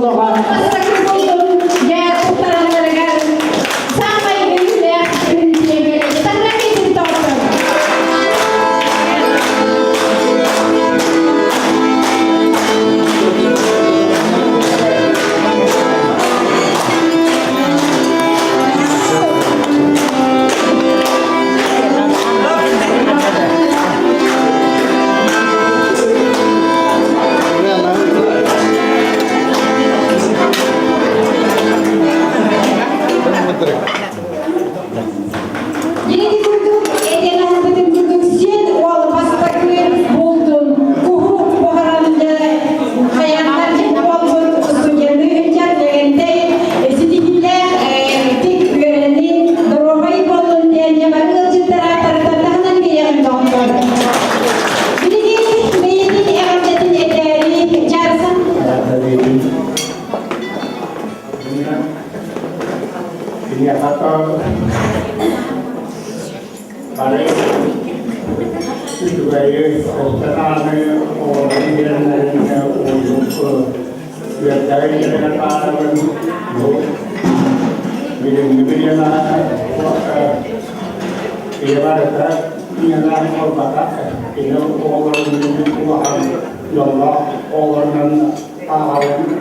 буолуоҕа. Бастакы буоллун, дьэ, туттаралларыгар саамай өйүүлээх күн Таһыракитин тоҕотон. Ити курдук этэн аһарбытым курдук сиэн уол бастакы бултун куһу буһаран хайааннар буолбут студенты ыччат Лэгэнтэй ситиһиилээх тик үөрэнин доруобай буоллун диэн бары ыалдьыттара тарытан таһынан биэриэҕин доҕоттор. Билигин бэйэтин эҕэрдэтин этээри дьаарсан. Киниэхэ бары үчүгэйи, санааны оҕолорун биэрэллэрин уоннук үөрдэҕи үөрэнэ таһаарабын. Бу билиҥҥи бириэмэҕэ ийэ барыта ийэлээх буолбатах. Кини оҕолорун билигин улахан дьоллоох оҕолорунан ааҕабын.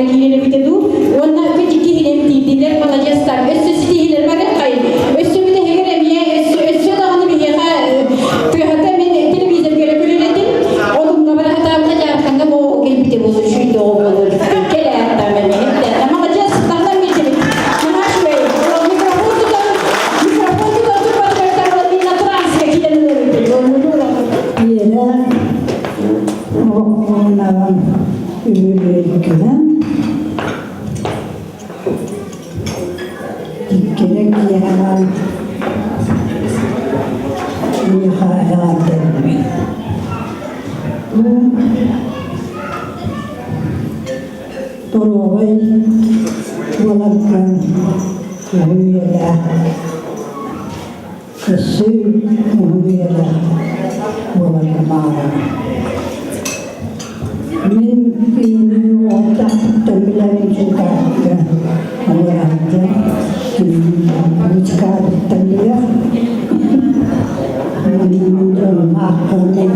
киирэр эбитэ дуу. Уонна киһинэн тиийдилэр, маладьыастар. Өссө ситиһиилэр барыаххайын. Өссө бүтэһигэр эмиэ өссө, өссө даҕаны биһиэхэ тыаһата мин телевизорга эрэ көрөр этим. Одумҥа бара сатаабыта дьаархаҥҥа буолу кэлбитэ буолур, үчүгэй оҕо буолур. Кэлээттам эмиэ. Маладьыас, таһынан билсибит. Наһаа үчүгэй. Микрофон тутан, микрофон тутан турбатыгар мин на транска киирэн ылар Иэрэ оҕоннорон үбүлүөйгүнэн иккини киэһэҕэ миэхэ эҕэрдэлиибин. Бу доруобай буоларгын уһун үйэлээх Өссө уһун үйэлээх буоларга баҕарабын. Мин кинини уолтаахпыттан билэбин Сунтаарга олорорго музыкаабыттан билэр. Манна дьонум аахтарынан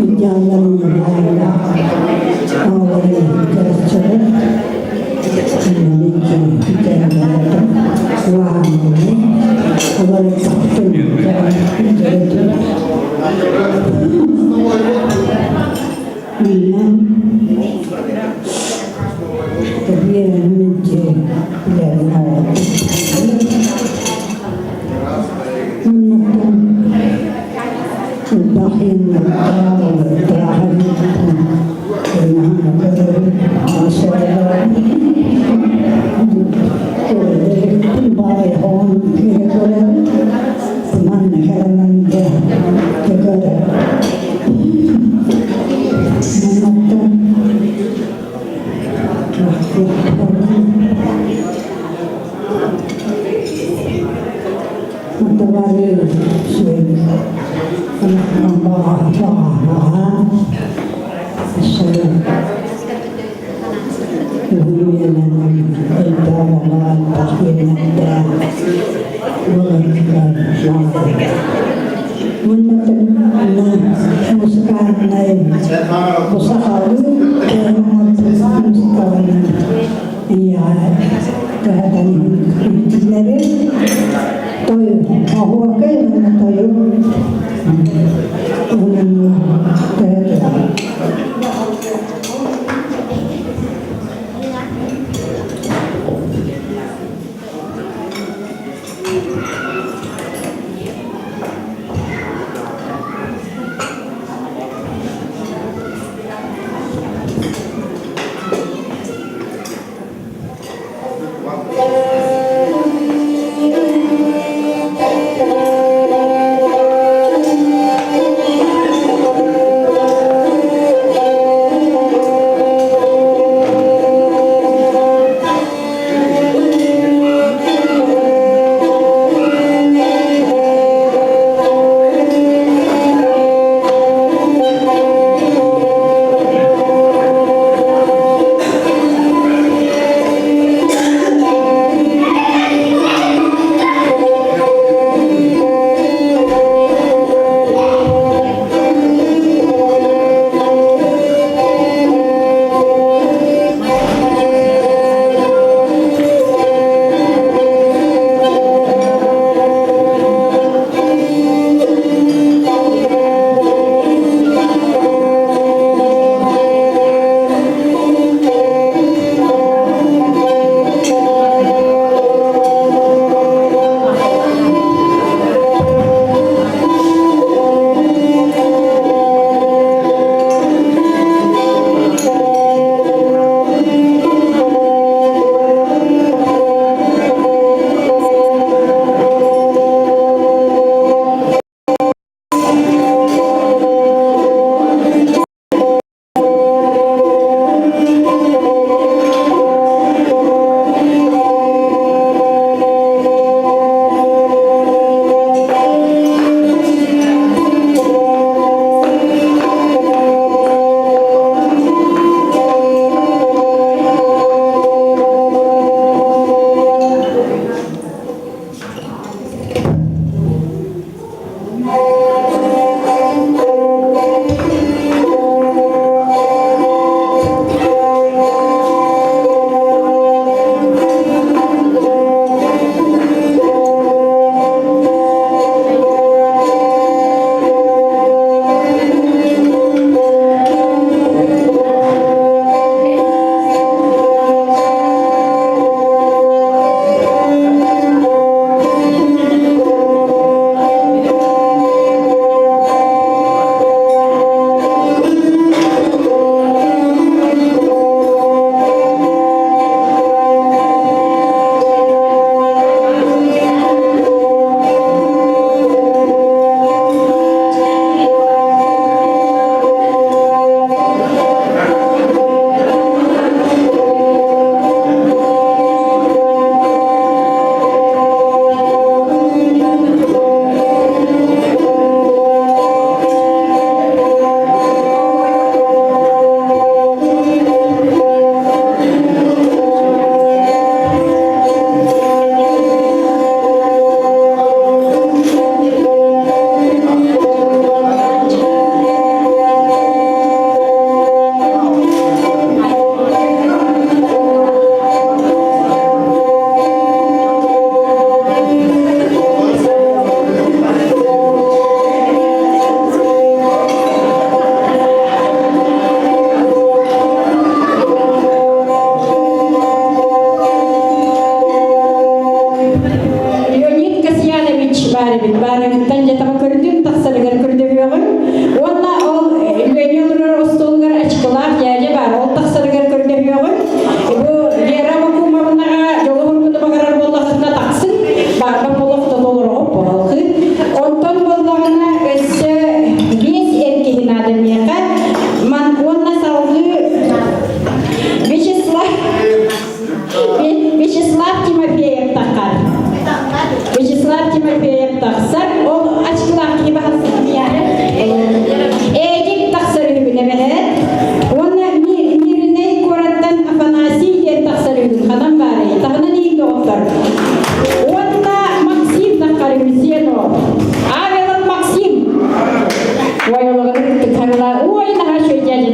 идеалларын баайдаах оҕолорун көрсөрөр.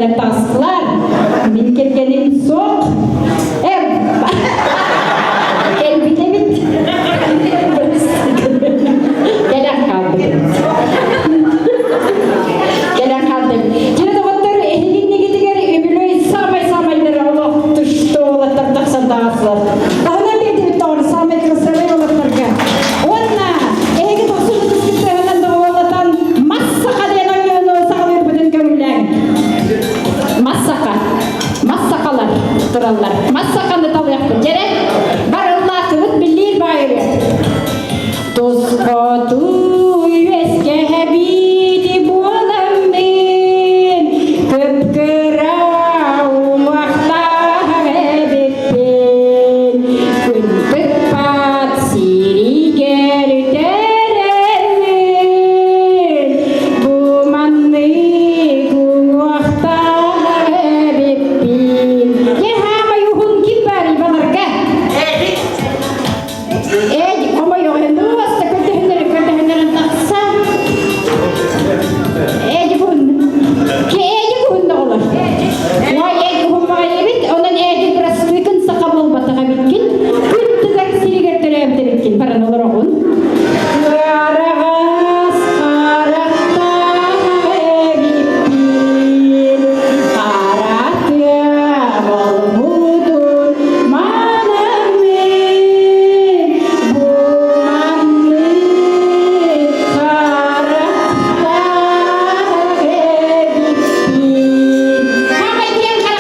кэргэннэр таҕыстылар. Мин кэргэним суох. Э, кэлбит эбит. Кэлэн хаалбыт. Кэлэн хаалдым. Дьэ, доҕоттор, эһигиннигитигэр үбүлүөй саамай-саамайдара олох тушто уолаттар тахсан таҕыстылар. Таһынан биэрдибит тоҕор саамай красивый уолаттарга. Уонна эһиги тохсун ытыскыт тыаһынан доҕуһуоллатан Массаха диэн оонньууну саҕалыырбытын көҥүллээҥ. Массаха. Массахалар тураллар. Массаханы талыахпыт. Дьэрэ, барыллаатыбыт биллиир баайыры. Тус-хоту үөскэһэбиити буоламмын, кып-кыра уҥуохтаах эбиппин. Күн тыкпат сиригэр үтэрэммин, бу маннык уҥуохтаах эбиппин. Дьэ, хаамай уһун ким баарый баларга? Эй, хомойоҕойну баста көрдөһүннэрин көрдөһүннэрин тахса. Эдик уһун. Ке эдик уһун оҕолор. Ой, эдик уһун баҕайыбыт, онон эдик бырастыыкын саха буолбатаҕа эбиккин. Күн тыгар сиригэр төрөөбүт эбиккин баран олороҕун. Кыараҕас харахтаах эбиппин, хара тыа болбутун манаммын, бу маннык харахтаах эбиппин. Хамай диэн харахтаах.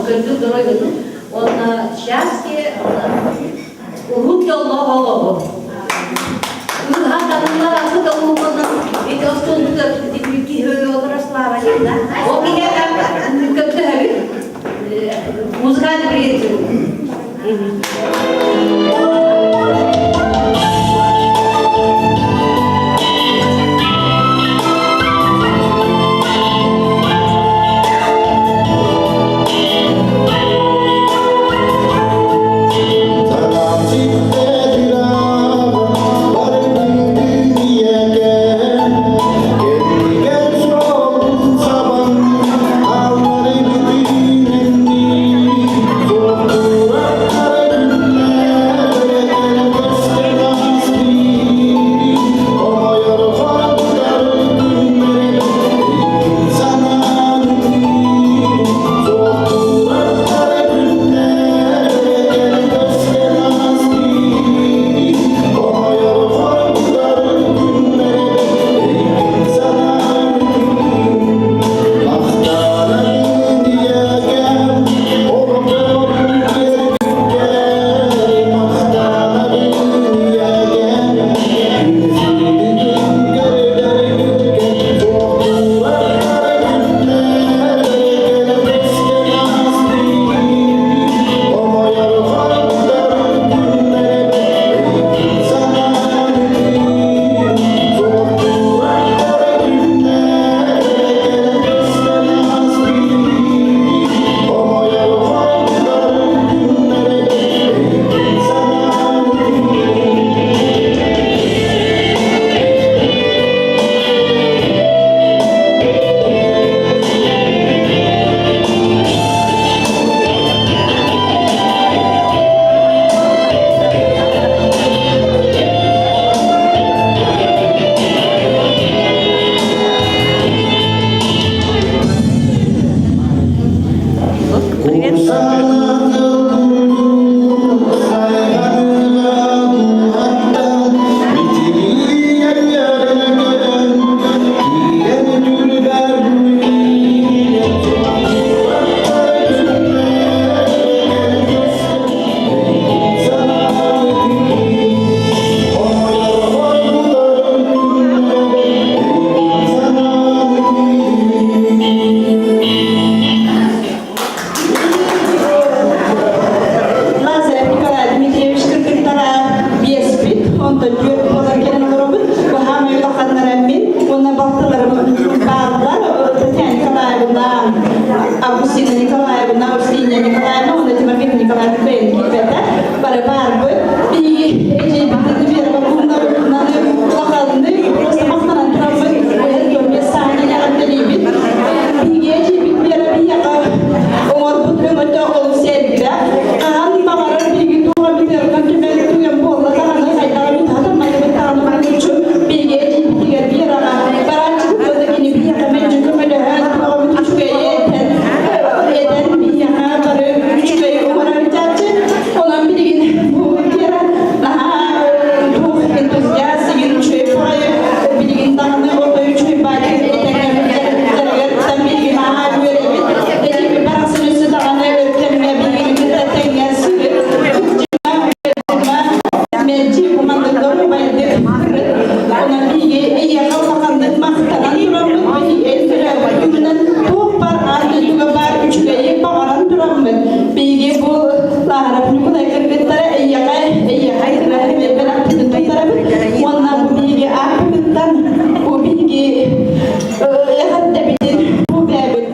Көрдүк дорой Онна счастье, уһун дьоллоох олоҕу. Ыһатанылар аты да уһуннан ити остуолбута киһи олорор Слава да. Ол киһи көттөһөбүт. Музыкальный приятель. Лазарев Николай Дмитриевич кыргыттара биэспит, онтон түөрт буолар кэлэн олоробут. Баһаамай улаханнара мин, уонна балтыларым бааллар. Татьяна Николаевна, Августина Николаевна, Устинья Николаевна, уонна Тимофей Николаевич бэйэн киирбэтэ. Бары баарбыт. Биһиги эдьиийбитин Вера Вакумнаны улаханнык просто махтанан тураммыт, өһөр сааны эҕэрдэлиибит. Биһиги эдьиийбит Вера биһиэхэ оҥорбут өҥөтө олус элбэх. Хаһан баҕарар биһиги туох эбит ыархан түмэл түгэн буолла даҕаны хайдаҕа эбит хатамматыбыт даҕаны булгуччу биһиги эдьиийбитигэр Вераҕа барааччыбыт уонна кини биһиэхэ мэлдьи көмөлөһөн туох эбит үчүгэйи этэн этэн биһиэхэ бары үчүгэй оҥорор этээччи. Онон билигин бу Вера наһаа туох энтузиаст игин үчүгэй баҕайы билигин даҕаны отой үчүгэй баайы этэргэр биһиги наһаа үөрэбит. Эдьиийбит барахсан өссө даҕаны өр кэмҥэ биһигини кытта тэҥҥэ сырыт. Мэлдьи маннык доруобайдык сырыт. Онон биһиги эйиэхэ улаханнык махтанан тураммыт, биһиги төрөөбүт күнүнэн туох баар аан дойдуга баар үчүгэйи баҕаран тураммыт, биһиги бу Лааһарап Ньукулай кыргыттара эйиэхэ эйиэхэ кыра бэлэхпитин туттарабыт уонна бу биһиги ааппытыттан бу биһиги эҕэрдэбитин бу бэйэбит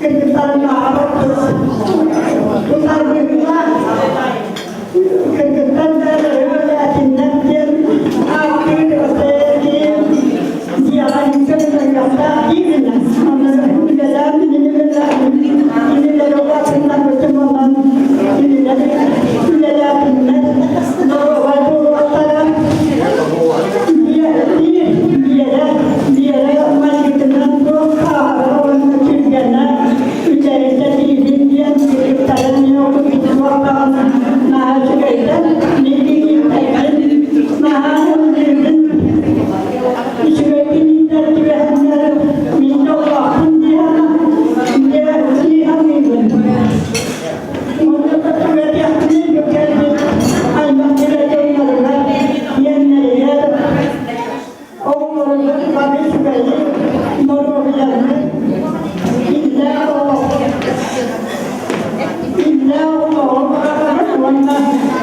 Кыргыттарынааҕар тутарбыһыылаах кыргыттар да өрөөлээтиннэр диэн ааттыыр өсөйөргиин дьиэҕэ көмөлөһүөхтээх диибин. Онно үлэлээн билинилэр кинилэр улаатыннарбытым онон кинилэр үлэлээтиннэр доруобай буолуохтара. Биэрэ, Биэрэ майгытынан туох хааһара уонна түргэнэ үчэритэ тиийдин диэн кыргыттарын туох даҕаны наһаа үчүгэйдэр миигин наһаа ыллыыргын үчүгэйдик иитэр түбэһэннэр мин дьоллоохпун дии саныыбын. Онно түбэтиэхпинин бу кэлбит аймах дьонноругар, иэннэригэр оҕолоругар бары үчүгэйи, доруобуйаны, иллээх олоҕу, иллээх олоҕу баҕарабын уонна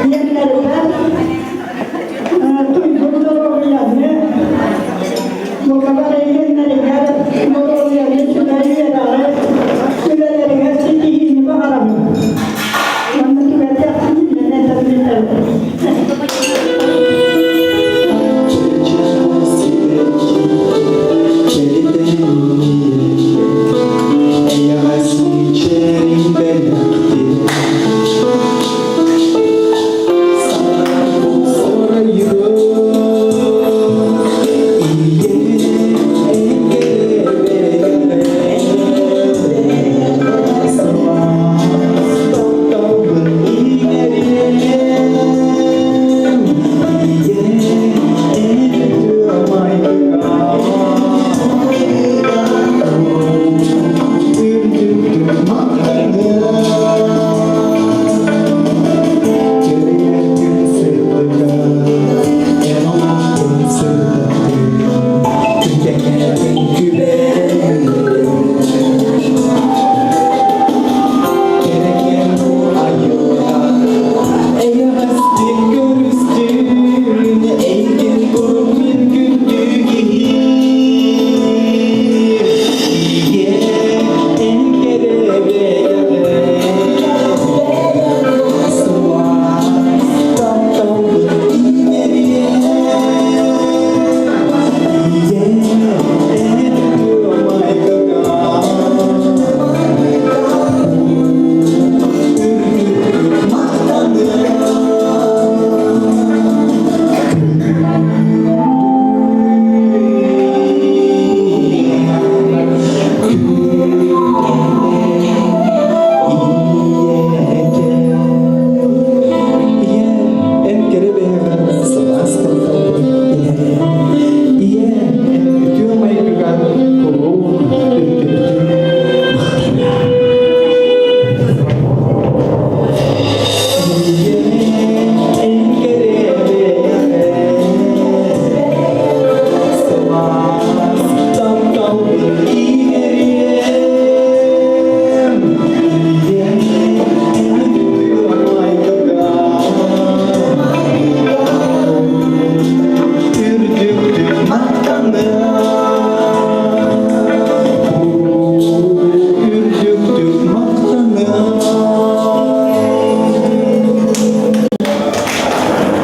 иэннэригэр туйгун доруобуйаны, бука бары иэннэригэр доруобуйаны үчүгэй үөрэҕи, үлэлэригэр ситиһиини баҕарабын. Манна түбэтиэхпин этэн бүтэбин.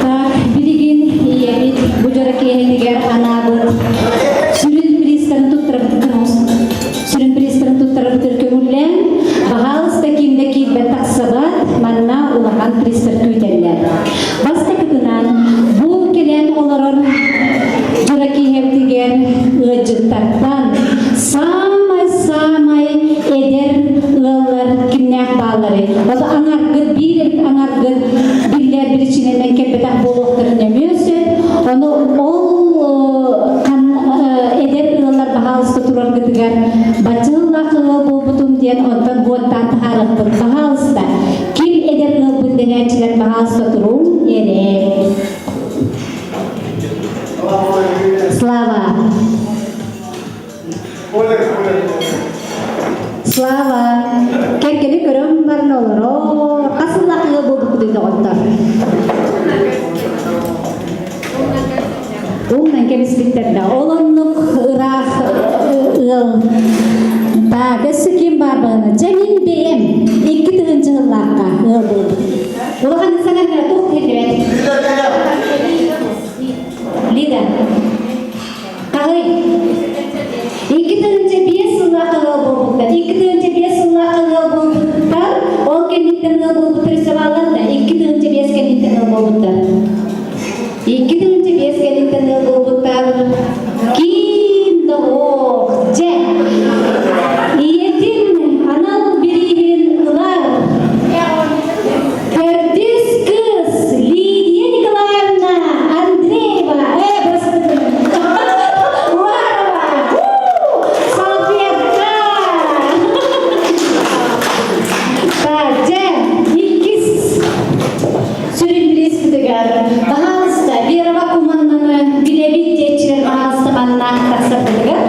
Так, билигин ийэбит бу дьоро киэһэтигэр анаабыт сүрүн приистарын туттарабыт сүрүн приистарын туттарабытыр көҥүллээн, баһаалыста ким да киирбэт тахсыбат, манна улахан приистар күүтэллэр. Бастакытынан, бу кэлэн олорор дьоро киэһэбитигэр ыалдьыттартан саамай-саамай эдэр ыаллар кимнээх баалларый? Ол аҥаргыт, биир эбит аҥаргыт биллэр биричиинэнэн кэлбэтэх буолуохтарын эмиэ сөп. Ону ол эдэр ыаллар баһаалыста тураргытыгар бачыллах ыал буолбутум диэн онтон буоттаан таһаарыахпыт. Баһаалыста, ким эдэр ыалбын дэнээччилэр баһаалыста туруҥ эрэ. Слава! Слава! Кэргэни көрөн баран олорор. Хас сыллаах ыал буолбуккутуй доҕоттор? Умнан кэбиспиттэр да. Ол оннук ыраах ыал. Так, өссө ким баар баҕана? Дьэ мин бэйэм 2000 сыллаахха ыал буолбутум. Улахан саҥа туох иһиллибэт. Лида. Хаһый? 2005 сыллаахха ыал буолбуттар. 2005 сыллаахха ыал буолбуттар. Ол кэнниттэн ыал буолбуттар өссө бааллар да 2005 кэнниттэн ыал буолбуттар. 2005 кэнниттэн ыал буолбуттар. Киин доҕоор, дьэ, ийэтин анал бирииһин ылар төрдүс кыыс Лидия Николаевна Андреева Уарова салфетка Так, дьэ, иккис сүрүн бирииспитигэр баһаалыста Вера Вакуманнаны билэбит диэччилэр баһаалыста манна тахсарбытыгар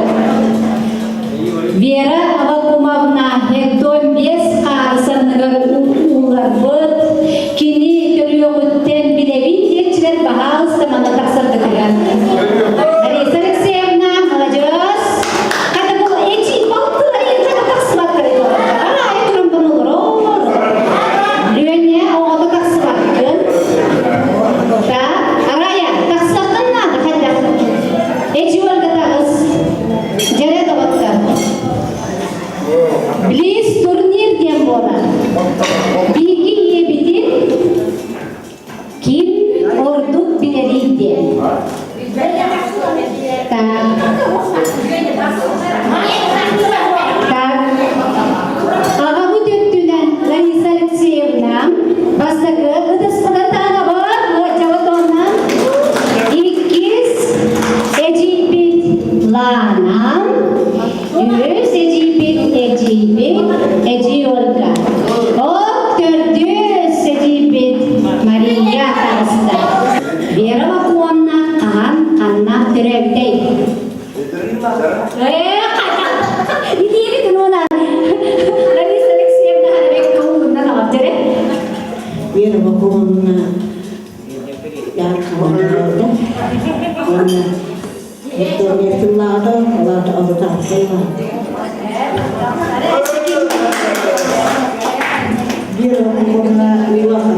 Вера Авакумовна Эгдон биэс хаары санныгар ууларбыт, кини төрүөҕүттэн билэбит диэччилэр баһаалыста манна тахсарбытыгар. Лариса Алексеевна, маладьыас! Хата бу эчи балтылар хата тахсыбаттар Арай туран олорор. Лүөнэ оҕото тахсыбаккын. Так, Арая, тахсаххын наада хайдах? Эчи Ольга таҕыс. Дьэрэ доҕоттор. Близ турнир диэн буолар. Биһиги ийэбитин ким ордук билэрий диэн. Так. Так. Аҕабыт өттүнэн Лариса Алексеевна бастакы ытыспытын таһынабыт Уоччабытоннан иккис эдьиийбит Лана, үһүс эдьиийбит эдьиийбит Эдьиий Ольга, от төрдүс эдьиийбит Мария таҕыста. Вера Вакуонна хаһан ханна төрөөбүтэй? Ээ, итиибит уна Лариса Алексеевна Харабек кылынан аҕабдere. Вера Вакуонна Яаккаманна уонна Виктория сыллаата, олаата олутаахтылла. Вера Вакуонна Милаха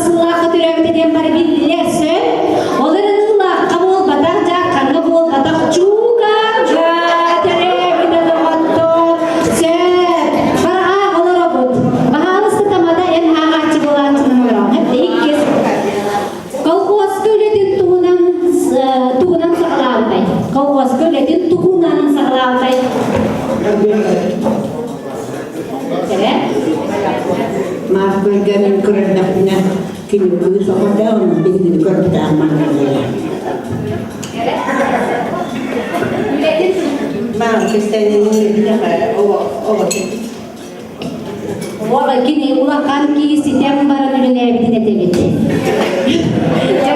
Сыллаахха төрөөбүтэ диэн бары биллилэр сөп. Ол эрэн ыллаахха буолбатах, дьааккаҥҥа буолбатах, чуукарга төрөөбүтэ доҕоттор. Сөп. Бараах олоробут. Баһаалыста тамада эн ааҕааччы буолааччынан олороҕун. Иккис. Колхозка үлэтин туһунан туһунан саҕалаабытай. Колхозка үлэтин туһунан саҕалаабытай. Маас көргөнүн көрөрдөхпүнэ кини кыыс оҕото биһигини көрбүтээх манна Оҕо кини улахан киһи ситэн баран үлэлээбитин этэбит. Дьэ,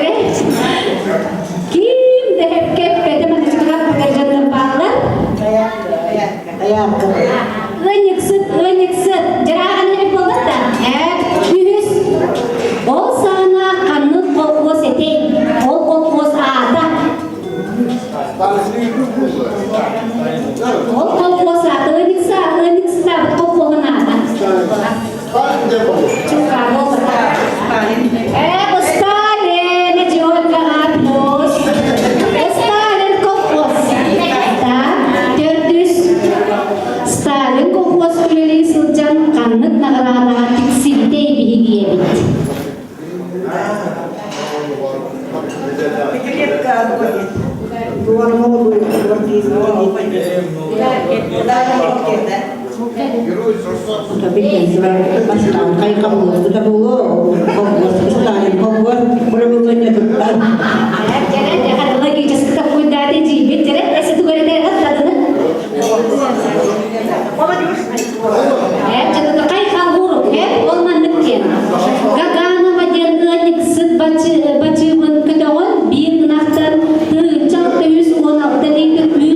ким да кэппэтэ манычыкалар дьоннор бааллар. Ыанньыксыт, ыанньыксыт, дьарааҕын эбит буолбат да? Ээ, үһүс. Ол саҕана ханнык колхоз этэй? Ол колхоз аата? Ол колхоз аата, ыанньыкса, ыанньыксытаабыт колхоһун аата. Чукка буолбата. Ээ, Сталин, Ольга плюс. Сталин колхоз. Так, төрдүс. Сталин колхоз үлэлии сылдьан ханнык наҕараадаҕа тиксибитэй биһиги эбит. Гаганова диэн ыанньыксыт бачыыбын көтөҕөн биир ынахтан тыһыынча 616 литр үүт.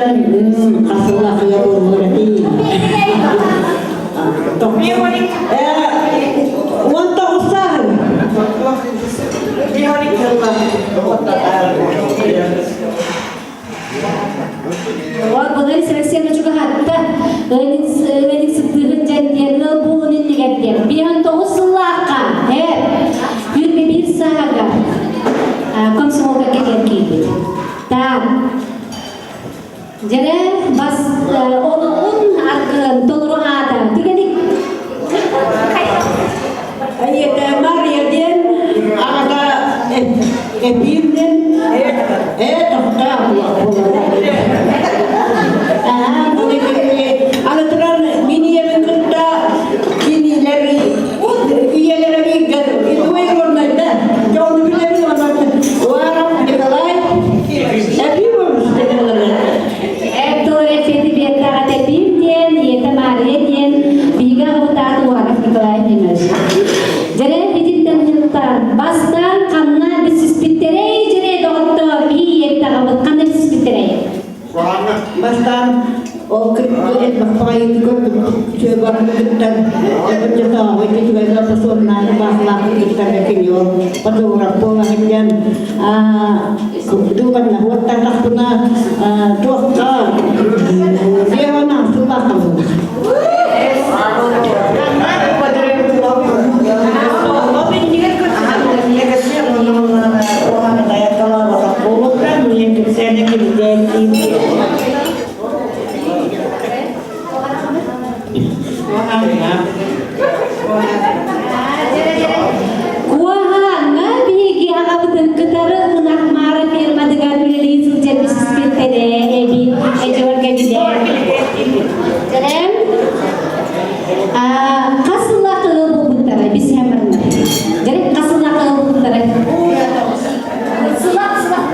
Хасыллахыга буоллар этий. 19 сааһым. Былыр Алексеевна чугаһатта ыанньык сыттыыһын дьэн диэн ыал буолун иннигэр диэн 59 сыллаахха эр 21 сааһыгар комсомолга кэлэн киирбит. Так, дьэрэ бас олоҕун аргыһын толору аата түгэник Айета Мария диэн аҕата Эпиир диэн тоқтаа Аны туран мин ийэбин кытта кинилэр ийэлэрэ бииргэ двоюроднойда дьону билэбин онон Уаров Николай Эпимович Эптор эфети биэрдэҕэ Тэпиим диэн, ийэтэ Маарыйа диэн, биһиги аҕабыт Уаров Николай Ефимович. Дьэрэ ититтэн ыһыктаан, бастаан ханна билсиспиттэрэй дьэрэ доҕоттоор, биһи ийэбит аҕабыт ханна билсиспиттэрэй? Бастаан ол элбэх баҕайыты көрдүм сүөбаргыттан эбирдетооҕу китибэгэ посуоннааны баахлаахын кыттарга кини ол фотограф буола сылдьан дуубанна уоттаатахпына туохха биэҕэ сыллаахха Куоһааҥҥа биһиги аҕабытын кытары ынах маара ферматыгар үлэлии сылдьар биспиттэрэ эбит эдьиорга билэр. Дьэрэм хас сыллаах ыал буолбуттара бисһэмэрнэ. Дьэрэ хас сыллаах ыал буолбуттара? Сылах сылах.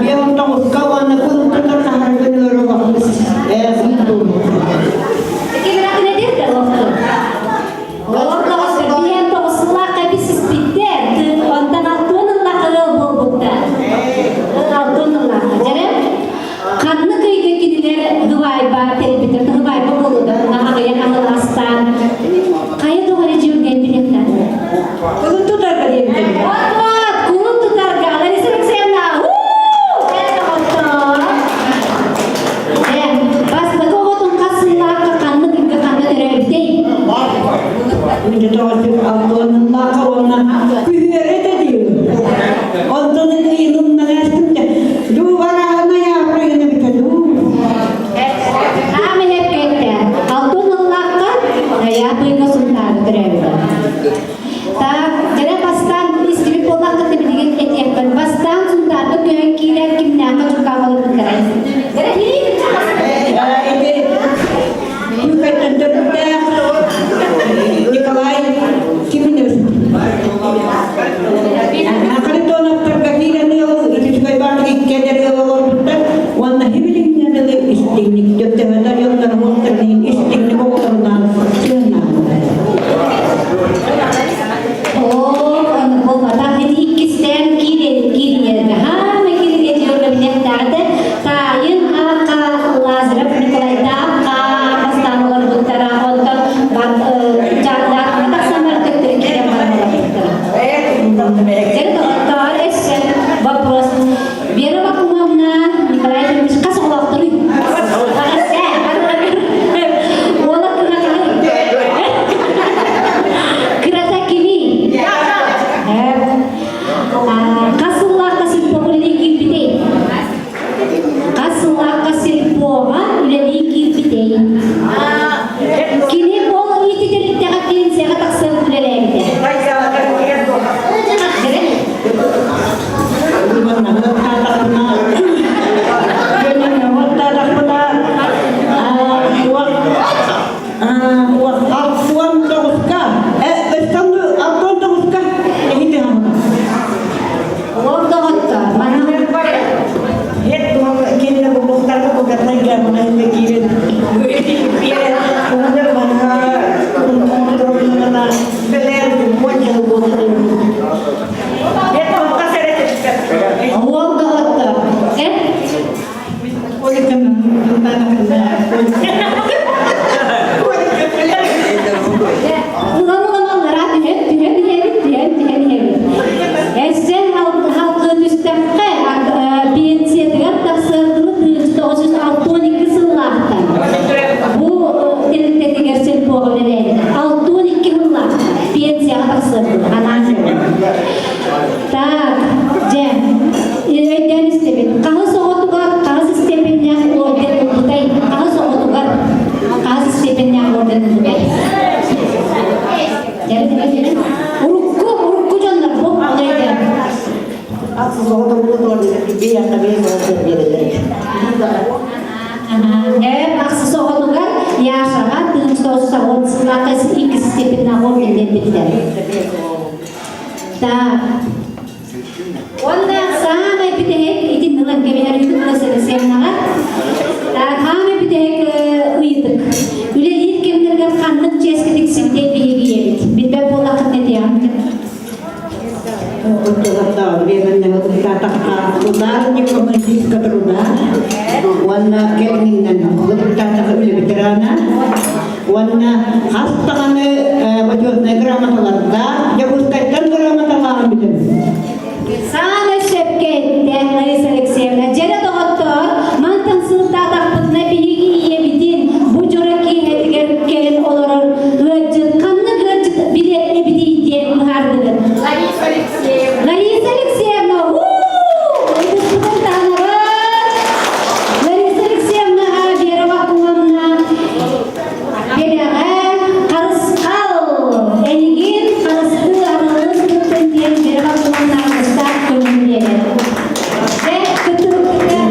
Биэҕин уонна кулуттар таһаргын Ханнык ыйга кинилэр Дубайба тэрийбиттэр, Дубайба буолуда, аҕыйах аһыластаан, хайа тоҕо дьүргэн билиэхтэр. Кулун тутарга диэбитим. Вот, кулун тутарга, Лариса Алексеевна, Бастакы оҕотун хас сыллаахха ханнык ыйга ханна төрөөбүтэй? Мин тоҕотук алтуонуннаахха уонна күһүөрэ да диим. Онтон ыйынымнагаастым да дуу бараана яабырыгына бүтэ дуу. Аамы хепкетте. Алтын ыллаахха ноябрьга Сунтаары төрөөбүтэ. Так, дьэрэ бастаан истибит буоллаххыт билигин этиэхпин. Бастаан Сунтаарга көһөн киирэр кимнээххэ чукаалаларбыттарай? Дьэрэ Ити Күкэттэн төрүттээх Николай Киминев. Харитоновтарга киирэн ыал үчүгэй баатык иккиэн ыал олорбуттар уонна хибилиҥҥэ дылы истиҥник төптөһөнөр дьоннор уохтарын истиҥник оҕолорунан сыһыннаахтар. Оо, буолбатах ити иккистээн киирэн кииринэргэ хаама кииринэ диорга билиэхтээҕитэ таайын аахха Лазарев Николайдаахха бастаан олорбуттара онтон дьааллаахха тахсан бар төттөрү киирэн баран олорбуттара. Дьэ доҕоттоор өссө вопрос. Вера Бакумовна, Николай Ефимович хас оҕолоохторуй? Аҕыс ээ. Улам улам аллараа түһэн түһэн иһэбит, түһэн түһэн иһэбит. Эссе халкы түстэххэ пенсиятыгар тахсыардылы 1962 сыллаахтан. Бу тэрилтэтигэр сельпоҕа үлэлээбит. 62 сыллаах пенсияҕа тахсыардылы анаан Так, дьэ, өйдөөн истэбин. Хаһыс оҕотугар хаһыс степеннээх орден ылбытай? Хаһыс оҕотугар хаһыс степеннээх орден ылбытай? Урукку, урукку дьоннор бу ону өйдөөн. Ахсыс оҕотугар Яшаҕа тыынча икки степеннээх орден биэрбиттэр. Так. Уонна саамай бүтэһик итин ылан кэбиһэр ыйытык Алексеевнаҕа. Так, хаамай бүтэһик ыйытык. Үлэлиир кэмнэргэр ханнык чиэскэ тиксибитэй биһиги ийэбит? Билбэт буоллаххытына этиэҕим. Ударник коммунистического труда, уонна кэлиҥҥинэн депутатах үлэ ветерана, уонна хас даҕаны почетнай грамоталардаах, Дьокуускайтан грамоталааҕын билэбин. Саамай сөпкө эттэ Лариса Алексеевна. Дьэрэ доҕоттоор, мантан сылтаатахпытына биһиги ийэбитин бу дьоро киэһэтигэр кэлэн олорор ыалдьыт ханнык ыалдьыт билэр эбитий диэн быһаардыгыт. Лариса Алексеевна. Лариса Алексеевна, уу! Ытыспытын таһынабыт! Лариса Алексеевна Вера Вакуловна Бэрэҕэ харысхал эйигин харыстыы арылын кыттын диэн Вера Вакуловна аргыстаах көҥүл биэрэр. Дьэ, кыттыбыккытыгар.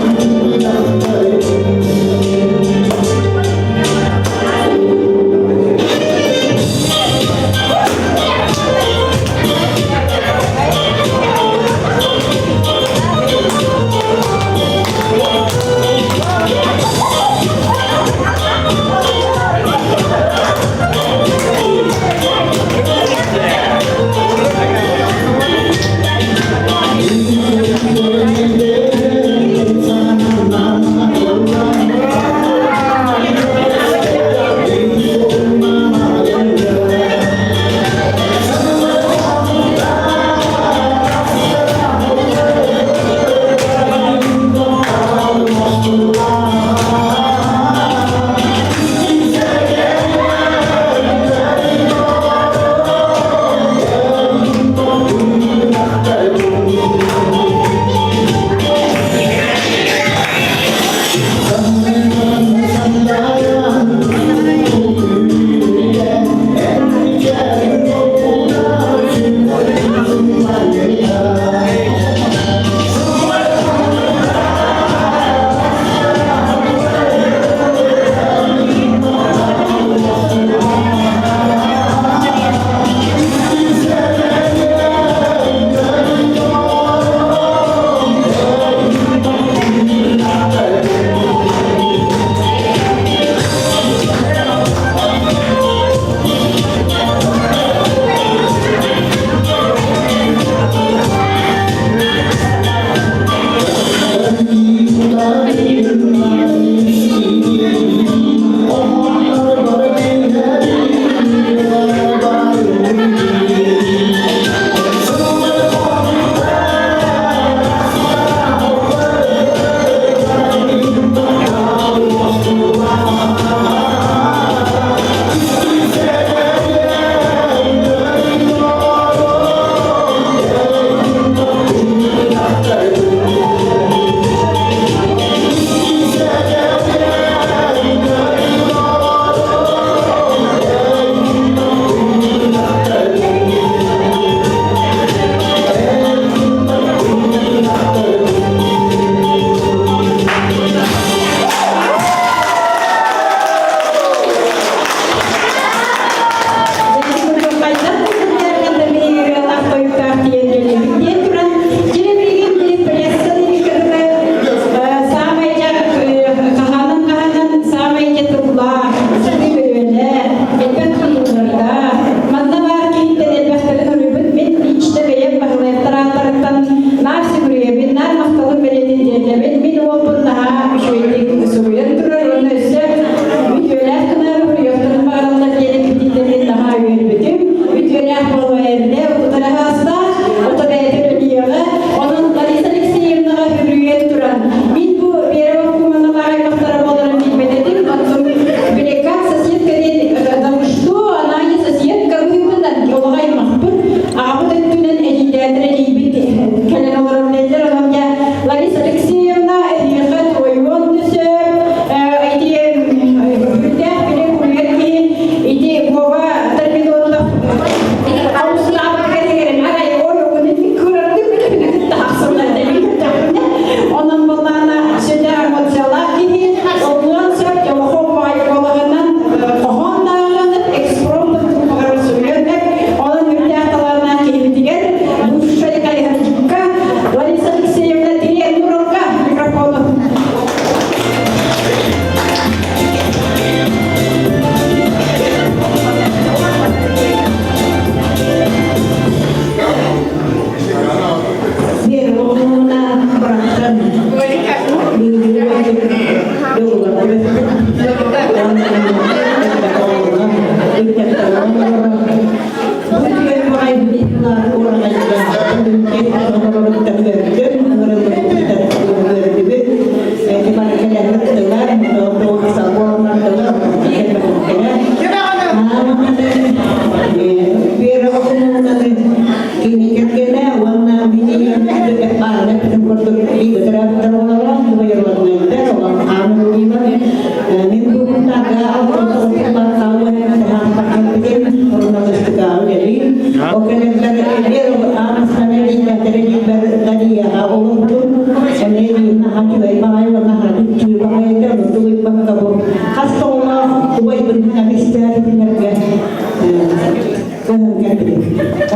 Кини кэргэнэ уонна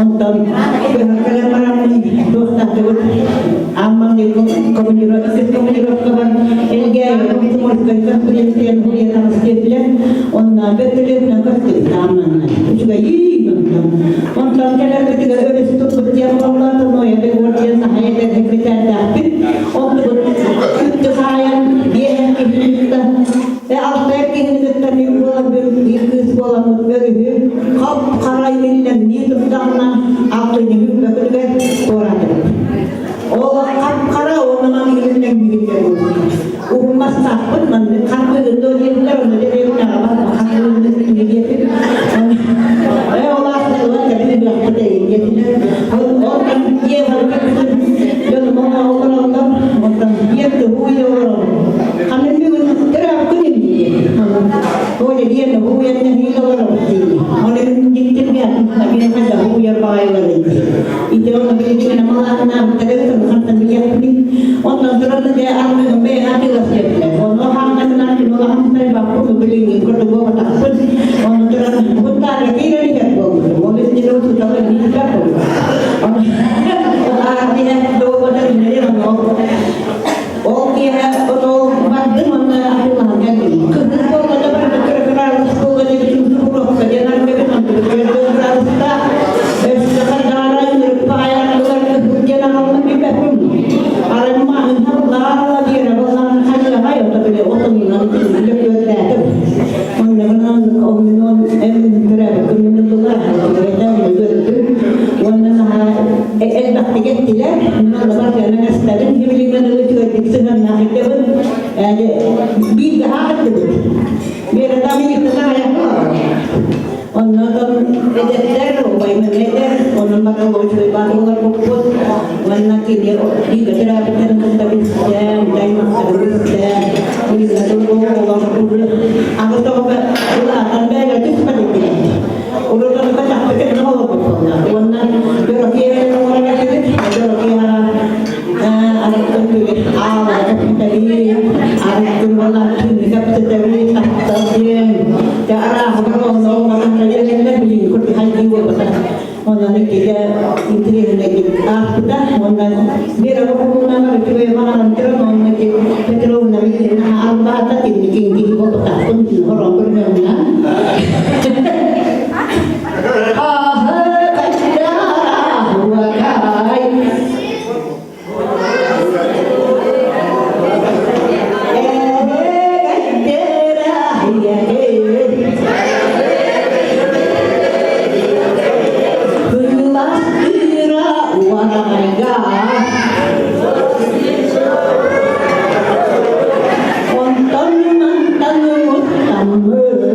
Онтон кэлэн баран туохтаатыбыт Амман командировкабар Элгээйи комсомольскай конференцияны хуйатаҕыс диэтилэр. Онно бөртөлүөтүнэн көстүбүт Амманна. Үчүгэйиин онтон. Онтон кэлэрбитигэр өрүс туппут диэн буолла, Тоноя Бегор диэн наһаа эдэр секретардаахпыт. Онтубут күттү хаайан биэһэн киһини кытта алта киһини кытта мин буолан биир кыыс буоламмыт өрүһү хап-хара имиллэҥнии турдаҕына алтынньы бүппэкүтүгэр туораатыбыт. Ол хап-хара уонна маннык имиллэҥниибит Уһуммастаахпыт маннык харбыгын дуо диэтилэр, онно дэриэбинэҕэ барба харбыгын диэтим. Ээ ол аахсыллан кэлин үрэхпит эйин диэтилэр. Онтон дьиэ барыта дьонум олороллор, онтон дьиэ тыһуу олороллор. Ханна бүгүн төрөөппүн имдии. Оля диэн уһуйан нэһиилэ олоробут дии. Ол иһин дьиктиргээтим, миэхэ да уһуйар баҕайылар дии. Ити ону билигин малааннаабыттара хантан билиэхпиний. Онтон туран дьэ армыгым бэйэҥ атыылас диэтилэр. Онно хаамнарынан ким улахан баппыт билиҥҥи курдук буолбатахпын. Онно туран бунтаарга киирэн иһэр буолбутум. Ол иһин учууталы билбэт буолбут. Ону армия доҕотор үлэлэр ону Ол киэһэ отол бардым уонна атыылаһан кэллим. Кыһын буолла барыта кыра-кыраалыс буолла диэбитим уруокка диэн аргыбын онтубут кыраалыстаах өссө хардаара ырыппаайаргылар кыһыл диэн аҕаллым билбэппин. Арымма ыһаллаала диэрэ боллаан хайыаҕай ото били отонунан лөкүөрдээтим. Оннугунан оннунан эм төрөөбүт күммүн ыллылар, көрдүм. Уонна наһаа элбэхтик эттилэр. Мин барытынан эстэбин, хибилиҥҥэ дылы үчүгэйдик сыһыаннаах идэбин. Бииргэ аахтыбыт. Биэрэтам ииттээх айахха. Оннотон эдэрдэр, убайым эдэр, онон баран үчүгэй баатылар буппут. Уонна кини бииргэ төрөөбүттэрин кытта билсэн, аймахтарын билсэн, Аҕыс оҕо улаатан бэйэ түспэт этилэр. Урутунка тахпыт олорбуппунна. Уонна Дорофея оҥорон этибит. Дорофеяҕа арыттын аала кэпсэтэбит, арыттын буолан түүнү кэпсэтэбит, тапталдыын. Те арааһыгар онно оҥорон кэлэллэр билин курдук хайдыы буолбата. Онон иккигэ интириэһинэйдик аахпыта. Уонна Вера Бокумунан үчүгэй баҕаран туран, онно Петровна Михайловна албаата кинини киһи буолбатахпын хороон көрүнэмминэ. Онтон мантан мустаммыт.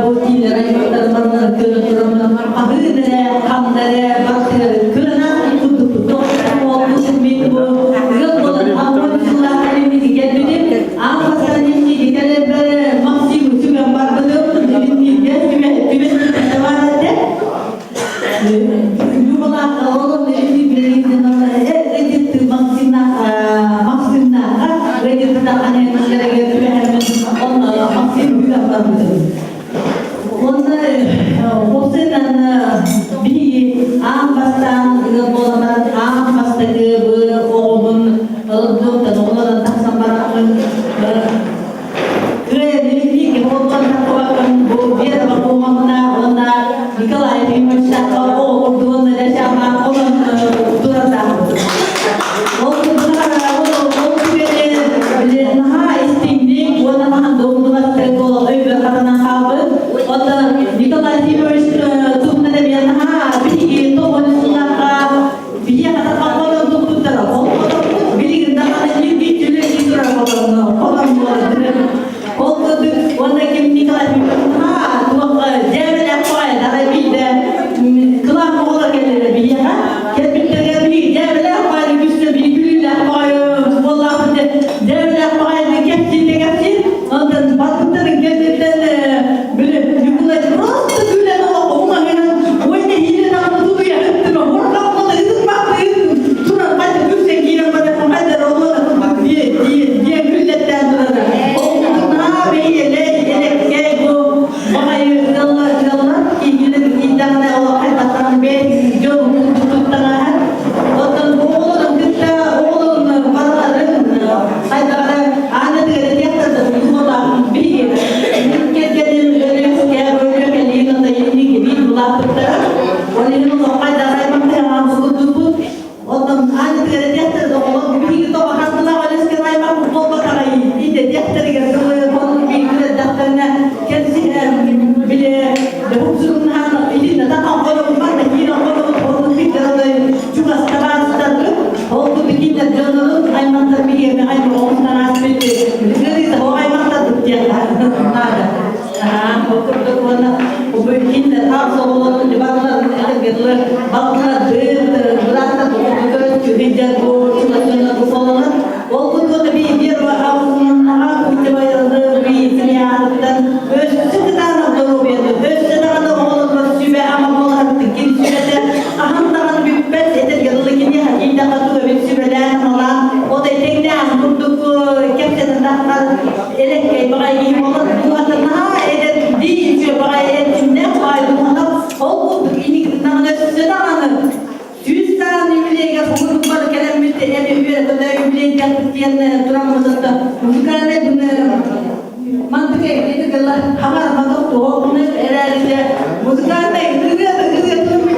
бу киинэр аймактар барыларын көрөн тураммын хаһыы эрэ, ханна эрэ бартыгар кыанан курдукпут. Тоҕо мин бу ыал буолан амма сыллаахтар инники кэлбитим. Аан бастаан инники кэлэрбэр Максим сүгэн барбытым. Билиннииргэ түбэспитэ баар этэ. Аан бастаан ыал буолан аан бастакы оҕобун ылдыктан оҕолорун тахсан бараммын Николай Ефимовичтаахха оҕо уонна дьаамаах онон туратаахпыт. Ол ол түгэни били наһаа истиҥник уонна маһан долгунаттык өйбөр хатанан хаалбыт. Оттон Николай Ефимович туһунан эмиэ наһаа биһиги тоҕо сыллаахха биһиэхэ хатан туппуттара. Ол билигин даҕаны ньиргиччи үлэлии турар хотон буолар. Ол курдук уонна ким Николай туох дьээбэлээх баҕайы арай биирдэ кылаан оҕолор кэллилэр биһиэхэ. Кэлбиттэригэр биһиги дьээбэлээх баҕайы үгүстэр биһиги күлүүлээх баҕайы буоллаахпыт дьээбэлээх баҕайы кэпсиир да кэпсиир. Онтон барбыттарын кэнниттэн били Ньукулай просто күлэн олох уҥаһынан уонна иһиинэн даҕаны тутуйа ыттыма уорҕаппыт ытырбаппыт туран хайда күлсэн киирэн баран хайда диэн күллэттээн турара. Ол бэйэлэй элэккэй бу баҕайы ыаллар ыаллар киһилэр ииттэҕинэ ол хайдахтан бэйэтин дьон туттаҕаһар. Оттон оҕолорун кытта оҕолорун барыларын хайдаҕара аана тыгара тиэхтэр биһиги кэргэним өлүөскэ өлүөкэлиин онно инники биир улааппыттара. Ол иһин олоххо дараймахтыһаҕан курдукпут. Онтон аана тыгара тиэхтэр оҕолор биһиги тоҕо хастылаах өлүөскэ аймах буолбатаҕай итэ тиэхтэригэр дылы оннук биирдэр эрдэхтэринэ кэлсиһэ били хупсугуннаһан илинна тахан холобун барда киирэн холобун оннук биирдэр чугас табаарыстарбыт ол курдук кинилэр дьоннорун аймахтар биһиэхэ аймах оҕустан ааспыт ыарыыта оҕо аймахтарбыт диэн наада. Ол курдук уонна кинилэр аҕыс оҕолорун барыларын этэргэ балтылардыын бырааттар көрүстүһүйдэр бу чугас дьоннор бу буолаллар. Ол курдук биир аҕа кутебайылы биир өссө кытаанах доруобуйаны өссө даҕаны оҕолорго сүбэ-ама буолар кини сүбэтэ хаһан даҕаны бүппэт этэргэ дылы кини хакийдаха туга сүбэлээн амалаан ол этэҥнээн курдук кэпсэтэн таххар элэккэй баҕайы буолар дууһата наһаа эдэр дии баҕайы эрчимнээх баҕайы дууһалар ол курдук иникитин өссө даҕаны сүүс сааны юбилейга курдук кэлэммит эми үөрэтэ юбилейдээхпит диэн тураммытыттан музыкальнай мантык эйгэтигэр хабар маток туһугунан эрээрите музыкальнай ырыа ырыа турмут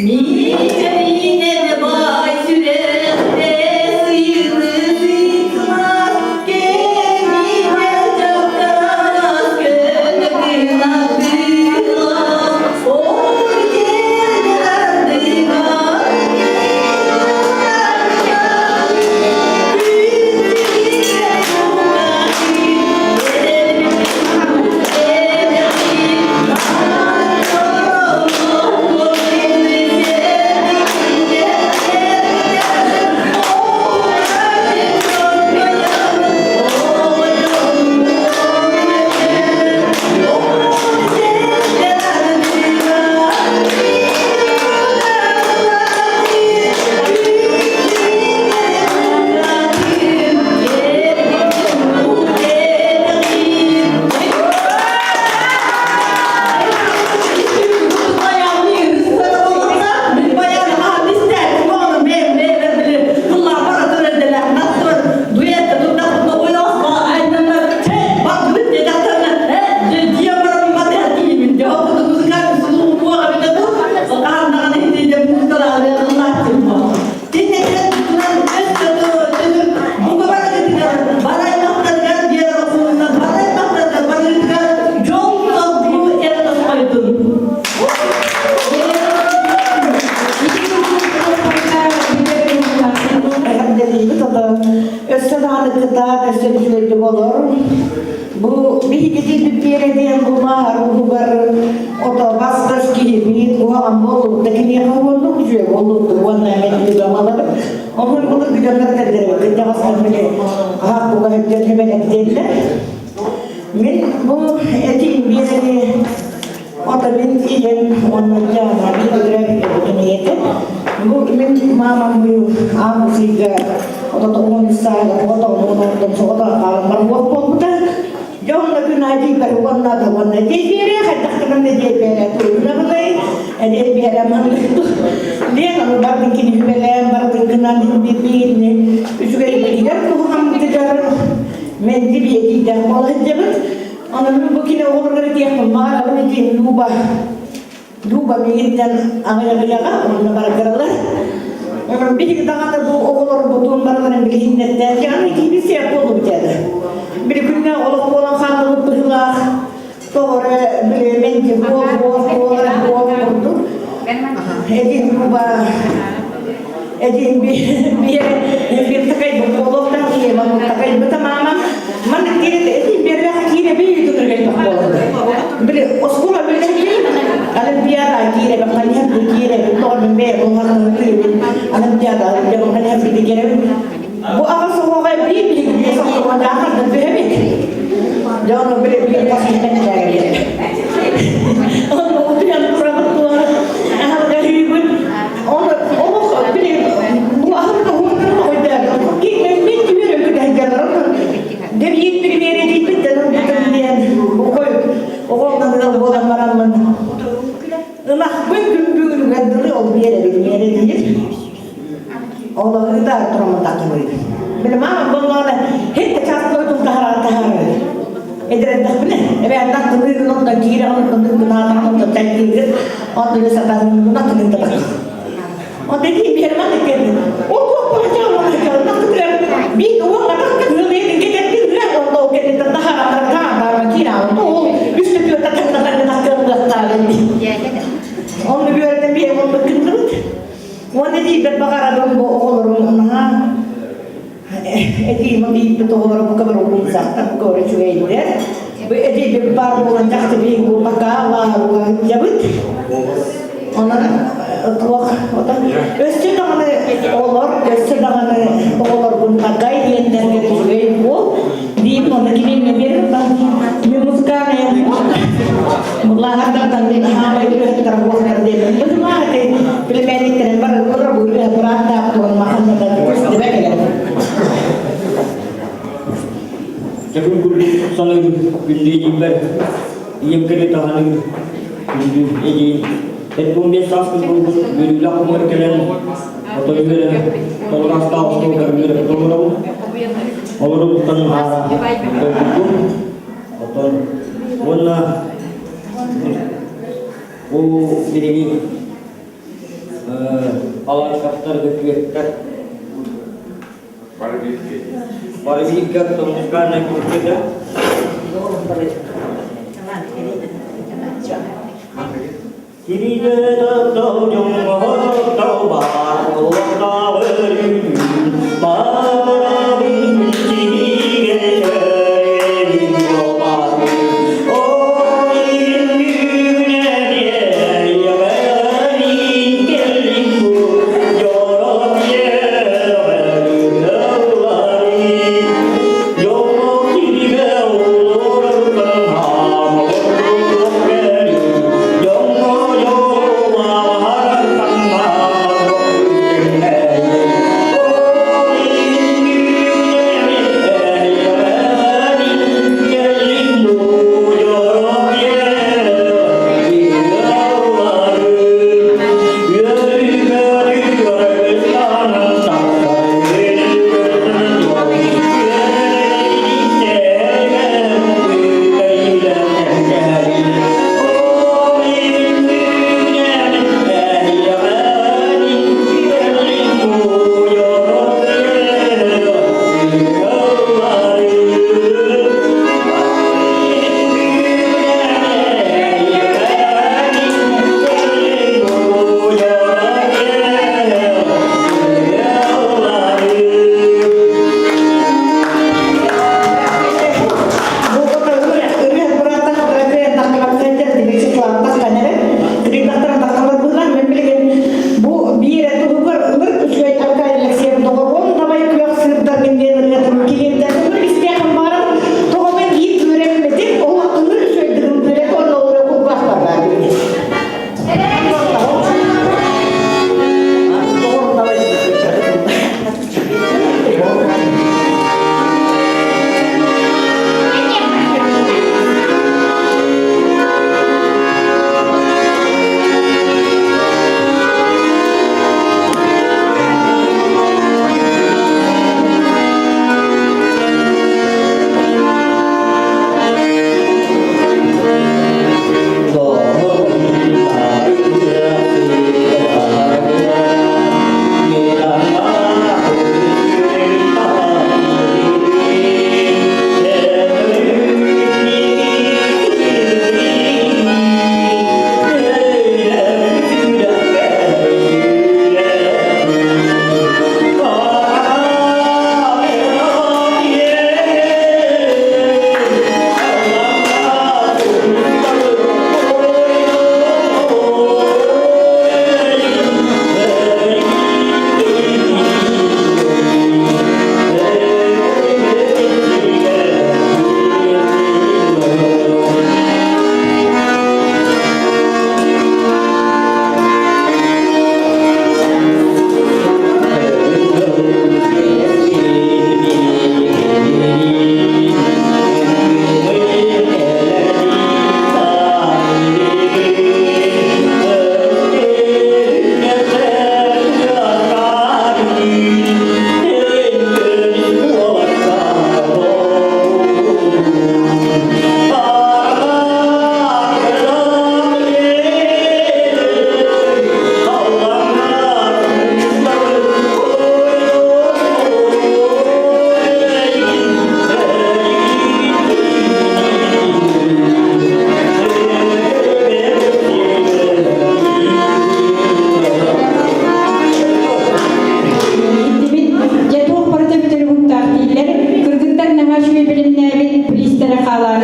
Миичэйинэн баай сүрэхте сыйылы сыйкымас кэмигэр дьаптарас көнө кынатыылас ол кэргэн ардыгар. олор. Бу биһиги тиийбит диэн бу маар уһугар ото бастас киһибит куһаҕан буоллубут да киниэхэ уоннук үчүгэй буоллубут уонна мен ыгамалар. Онон былыргы дьоннор этэллэр кырдьаҕастар били хаһаах буга сылдьан сүбэлэттиэллэр. Мин бу этиим биэрэни Ото мин ийэм уонна Диана бииргэ төрөөбүт ийэтэ. Бу мин маамам быйыл август ыйга ото 93 сааһыгар оҕото соҕото хаалан уот буолбута. Дьэ онно күн аайы тиийбэр уонна да уонна дии биэрэ хайдах гынан да дии биэрэ туруйунабыный эдии биэрэ маннык диэн аны бардын кини сүбэлээн бардын гынан биирни үчүгэйбитигэр куһаҕаммытыгар мэлдьи биэтиидээх буола сылдьабыт. Онон бу кини оҕолоругар этиэхпин баҕарабын этиим Люба. Люба миигиттэн аҕыйаҕыйаҕа онно баргыралар. Онон биһиги даҕаны бу оҕолорбутун барыларын билиһиннэрдээн аны киһи сиэх буоллубут этэ. Били күннэ олох буолан хааллыбыт быһыылаах тоҕо эрэ били мэнди буол буол буолар буол курдук. Этин Люба Этин биэр такай буолуохтан киһи такай быта маама маннык диэн этин биэрлэх киирэби тутургай буолар. Били оскуола билэһин олимпиада киирэби хайыһар киирэби тоҕо бээ булхатын киирэби олимпиада дьон хайыһар киирэби бу аҕа соҕоҕо биир биир соҕоҕо даахарда түһэбит. Дьону били биир хас киһи Оны утуйан турабыт туора аһарга Олох били бу аһын тоһуттан ойдоон киһи түмэр өкүтэ Дебиит примере дииппит дэнэн диэн охой оҕолонон ыал буолан бараммын ынахпын күн бүгүнүгэр дылы ол биэрэбин биэрэ диир Олоһу да тураматакыбый. Били мама боллоона хет часпы тутаһара таһары. Эдэрдэхпинэ эбээннах тылыгын онтон киирэ онтон гынаатаҕын онтон тайдыгын онтон сатаһын тылын табар. Онтон киин биэрмэн кэлин. Ол туох болача болача нахтыгар бит уон атах кыылын кететтин гын онто кететтин тахара тахара киирэ ол үстө түөртэ тахта тахта Онну үөрдем биэ онну кынныбыт. Уонна тиийбэт баҕарабын бу оҕолорум наһаа этиим тиийбит оҕолорум бука бары уһунсахтар бука бары үчүгэйдэр. Бу этиибит баар буолан дьахты биир буолбакка лааҕырга сылдьабыт. Онон туох өссө даҕаны оҕолор өссө даҕаны оҕолорбун такай диэннэргэ үчүгэй буол диим онно киниэннэ биэрим мен музыкальная Лааҕырдартан мин хаамай үлэһиттэр буолар диэн быһымаах эти племянниктэрин барыллара бу үлэ бырааттаах туон маханната көстүбэ кэлэр. Дьэкүн курдук саныыбын күндү ийэм кэлэ таһаныгын күндү эдьиийим 75 сааспын буолбут үөрүүлээх кумар кэлэн отой үөрэн толору остуолгар үөрэ толоробун олору туттан аара толкуйдум Оттон уонна бу билигин алаастар күөттэр бары бииргэ музыкальнай курдук Киригэ таптал дьоҥҥо таптал баар олохтооҕу баарабын сиригэ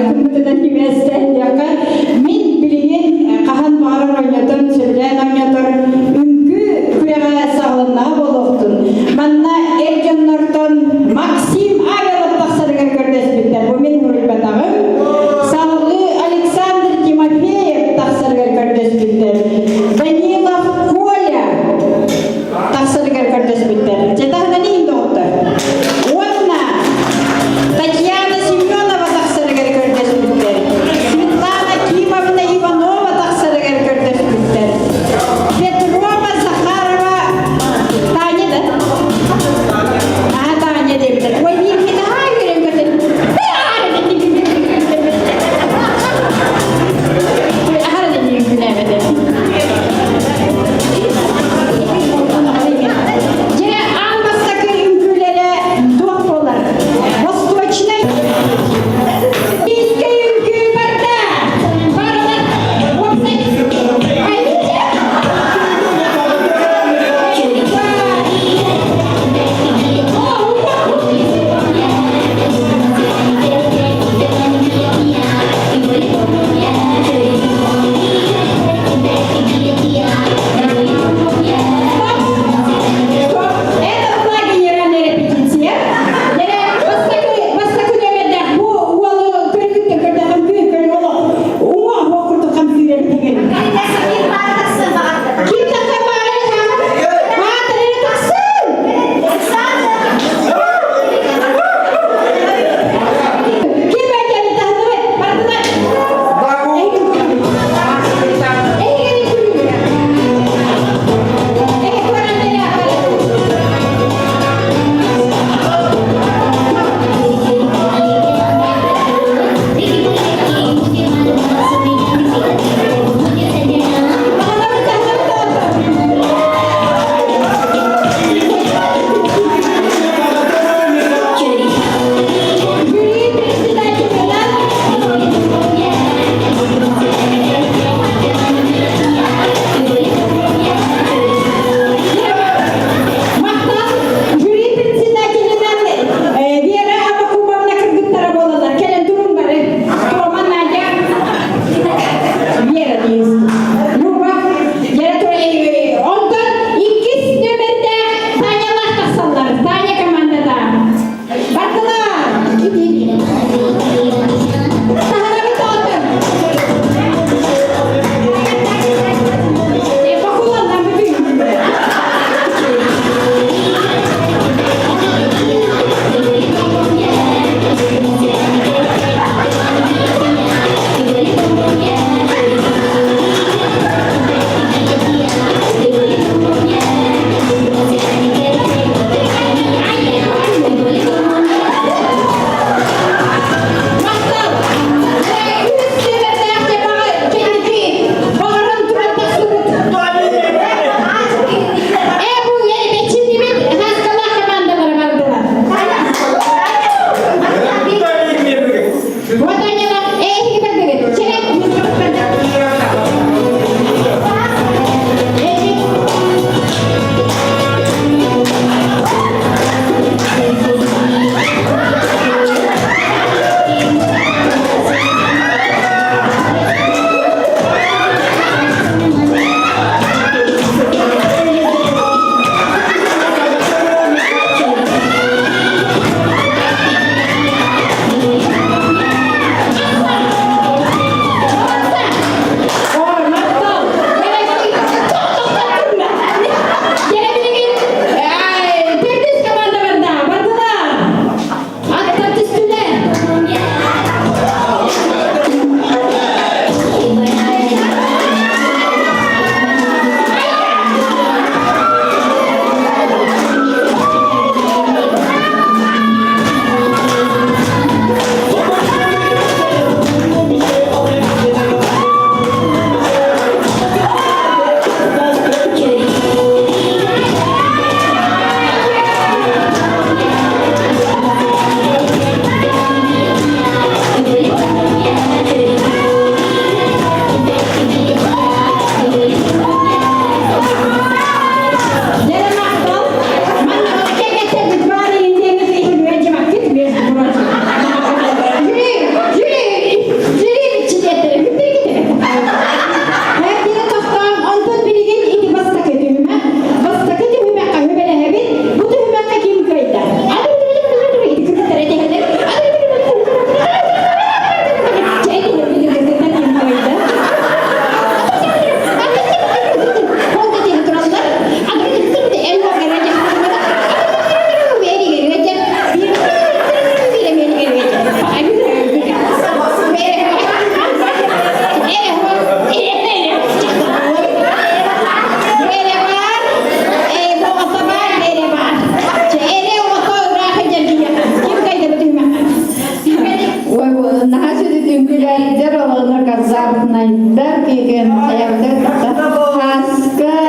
Манчаары күммүтүнэн сибээстээн диэххэ, мин билигин хаһан баҕарар оонньотон, сөбүлээн оонньотор үҥкүү күрэҕэ саҕаланнаҕа буолуохтун. Манна эр дьоннортон Максим Авелов тахсарыгар көрдөспүттэр. Бу мин суруйбатаҕым. Салгыы Александр Тимофеев тахсарыгар көрдөспүттэр. Данилов Коля тахсарыгар көрдөспүттэр. Дьэ таһынан иһин доҕоттор. Уонна Татьяна Семенова тахсарыгар көрдөспүттэр. үҥкүүлээттэр, олонор концертнайдар, кикен хайабыта Хаска.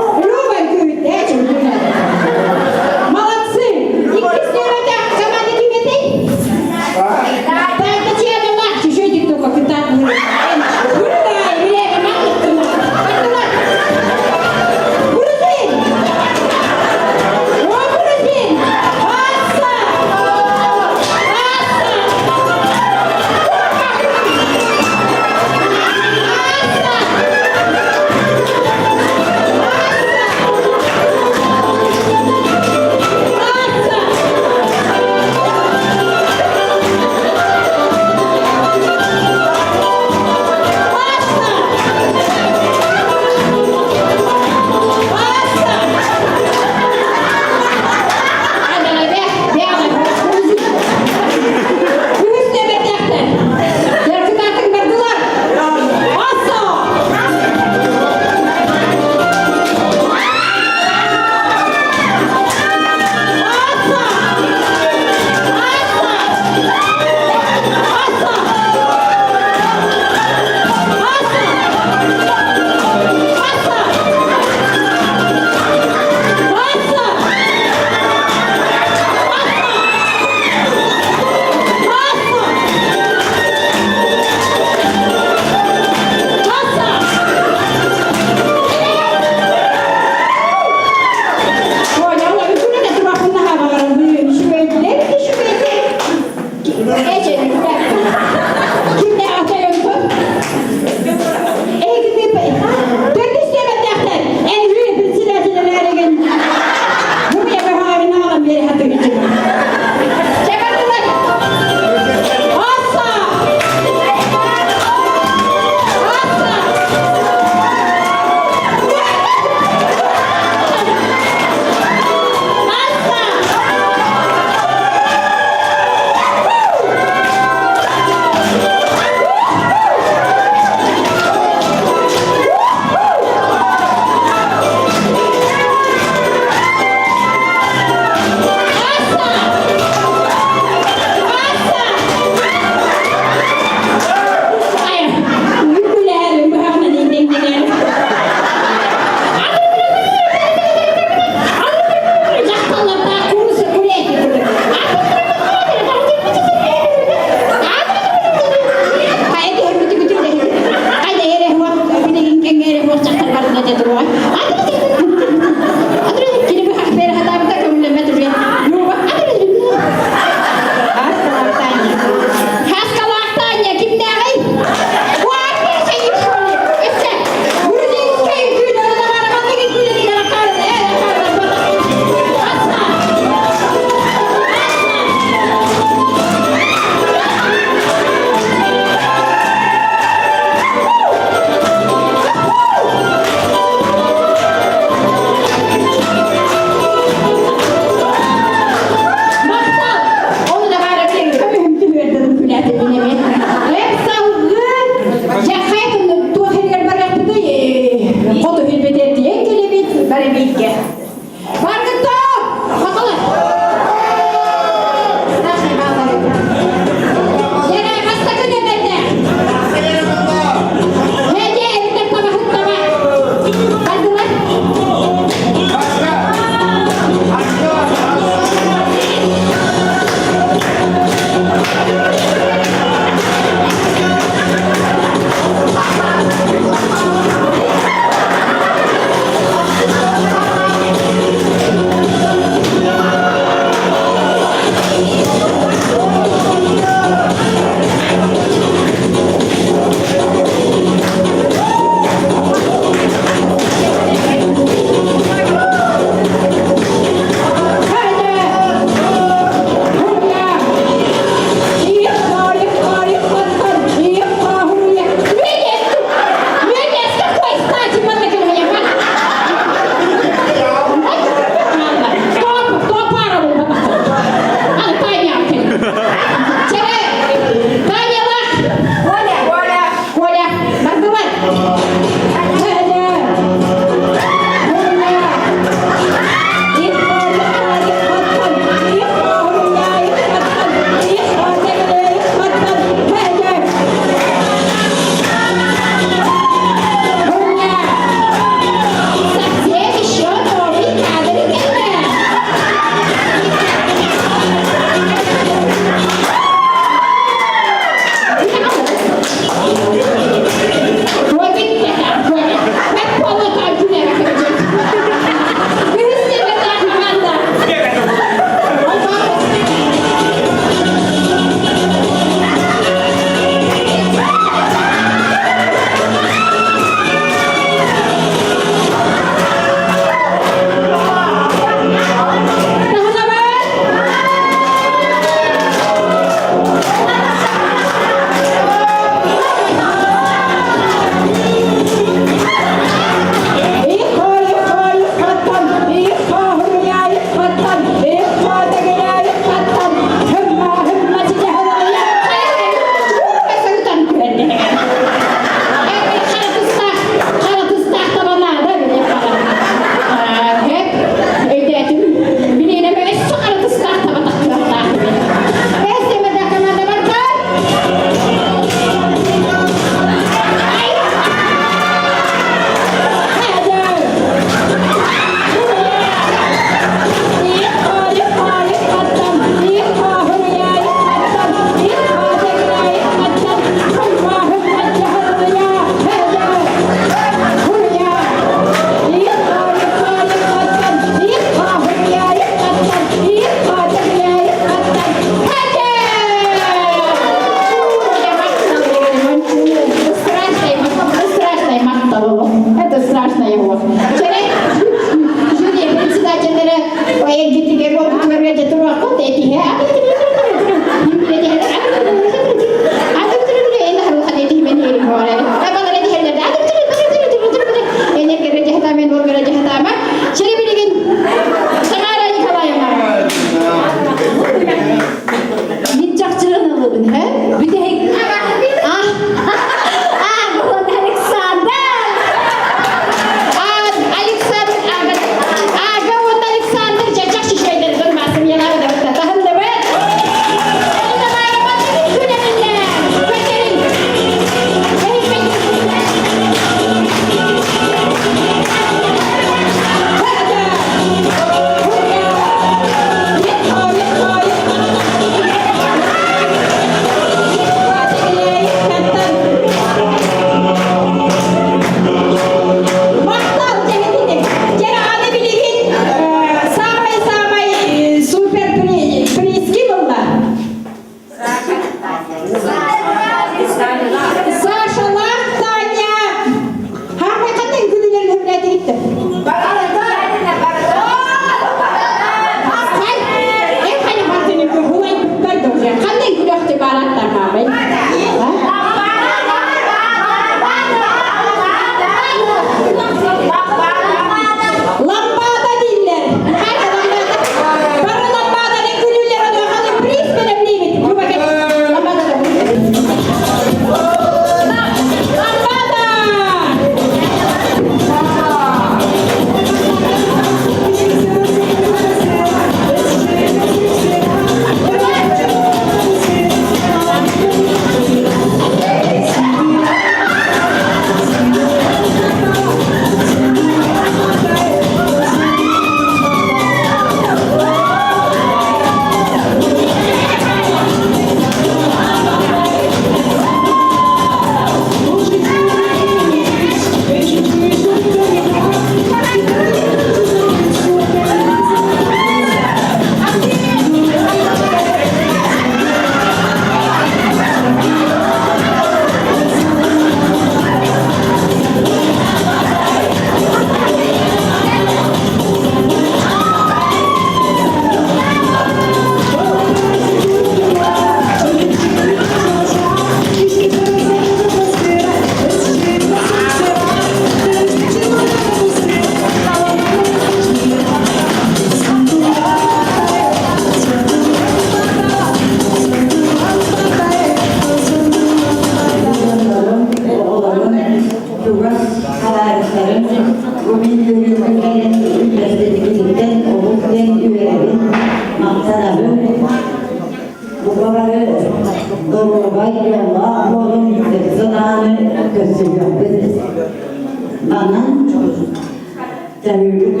Төрүүбүт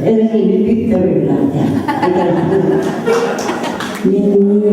эрэ бүттэ быһыылаах. Мин.